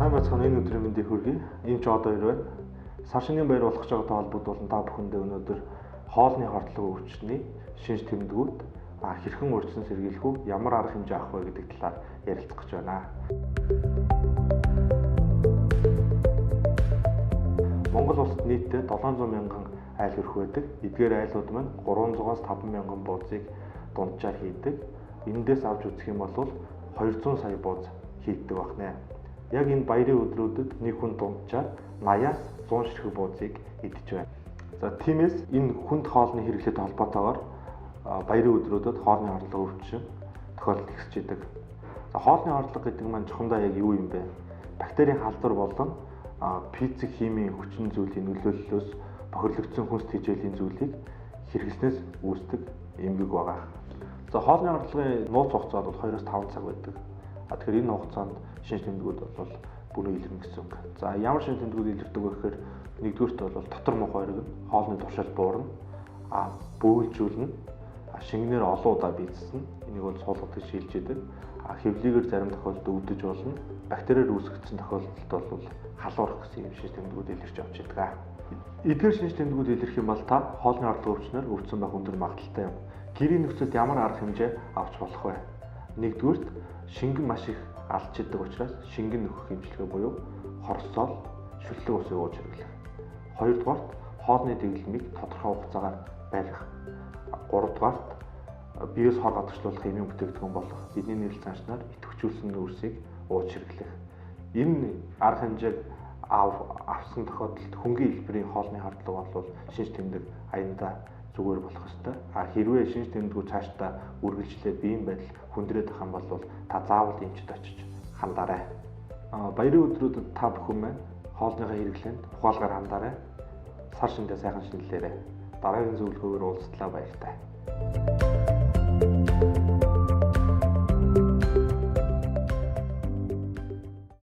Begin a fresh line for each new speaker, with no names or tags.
Сайн байцгаана, энэ өдрийн мэндийг хүргэе. Энд ч одоо хоёр байна. Сар шинийн баяр болох гэж байгаатай холбогдуулан та бүхэндээ өнөөдөр хоолны хордлого өвчний шинж тэмдгүүд, хэрхэн урьдчилан сэргийлэх үү, ямар арга хэмжээ авах вэ гэдэг талаар ярилцах гэж байна. Монгол улсад нийтдээ 700 мянган айл өрх байдаг. Эдгээр айлууд маань 300-аас 5 мянган буузыг дунджаар хийдэг. Эндээс авч үзэх юм бол 200 сая бууз хийгдэг байна. Яг энэ баярын өдрүүдэд нэг хүн дунджаар 80-аас 100 ширхэг буузыг идэж байна. За тиймээс энэ хүнд хоолны хэрэглээтэй холбоотойгоор баярын өдрүүдэд хоолны хорлого өвчин тохиолдол ихсэж идэг. За хоолны хорлого гэдэг маань чухамдаа яг юу юм бэ? Бактерийн халдвар болон физик химийн хүчин зүйлийн нөлөөллөөс бохирлогдсон хүнс тэжээлийн зүйлийг хэрэглэснээс үүсдэг эмгэг байгаа. За хоолны хорлогын нууц хугацаа бол 2-5 цаг байдаг. Тэгэхээр энэ хугацаанд шинж тэмдгүүд бол бүрэн илэрнэ гэсэн үг. За ямар шинж тэмдгүүд илэрдэг вэ гэхээр нэгдүгээрт бол дотор муухай оргино, хоолны туршил буурна, бөөлжүүлнэ, шингэнээр олон удаа бийцсэн. Энийг бол суулгадаг шилж идэг. Хэвлийгээр зарим тохиолдолд өвдөж болно. Бактериар үүсгэсэн тохиолдолд бол халуурах гэсэн юм шинж тэмдгүүд илэрч явж идэг. Эдгээр шинж тэмдгүүд илэрх юм бол та хоолны хорлого өвчнөр өвдсөн байх өндөр магадлалтай юм. Гэрийн нөхцөлд ямар арга хэмжээ авч болох вэ? Нэгдүгээрт шингэн маш их алдчихдаг учраас шингэн нөхөх эмчилгээ буюу хорсоол, шүлэг усыг ууж хэрэглэх. Хоёрдугаарт хоолны дэглэмийг тодорхой хугацаагаар барих. Гуравдугаарт биеэс хор гадагшлуулах эмийн бүтээгдэхүүн болох бидний нэрлэл заншнаар идэвхжүүлсэн нүүрсийг ууж хэрэглэх. Энэ арга хэмжээг авсан тохиолдолд хөнгөн хэлбэрийн хоолны хордлого бол шинж тэмдэг аяндаа зүгээр болох ёстой. Хэрвээ шинж тэмдгүүд цаашдаа үргэлжлээд биеийн байдал хүндрээд байх юм бол та заавал эмчид очиж хандаарай. Баярын өдрүүдэд та бүхэн маань хоолныхоо хэрэглээнд ухаалгаар хандаарай. Сар шиндээ сайхан шинэлээрэй. Дараагийн зөвлөгөөгөөр уулзтлаа, баяртай.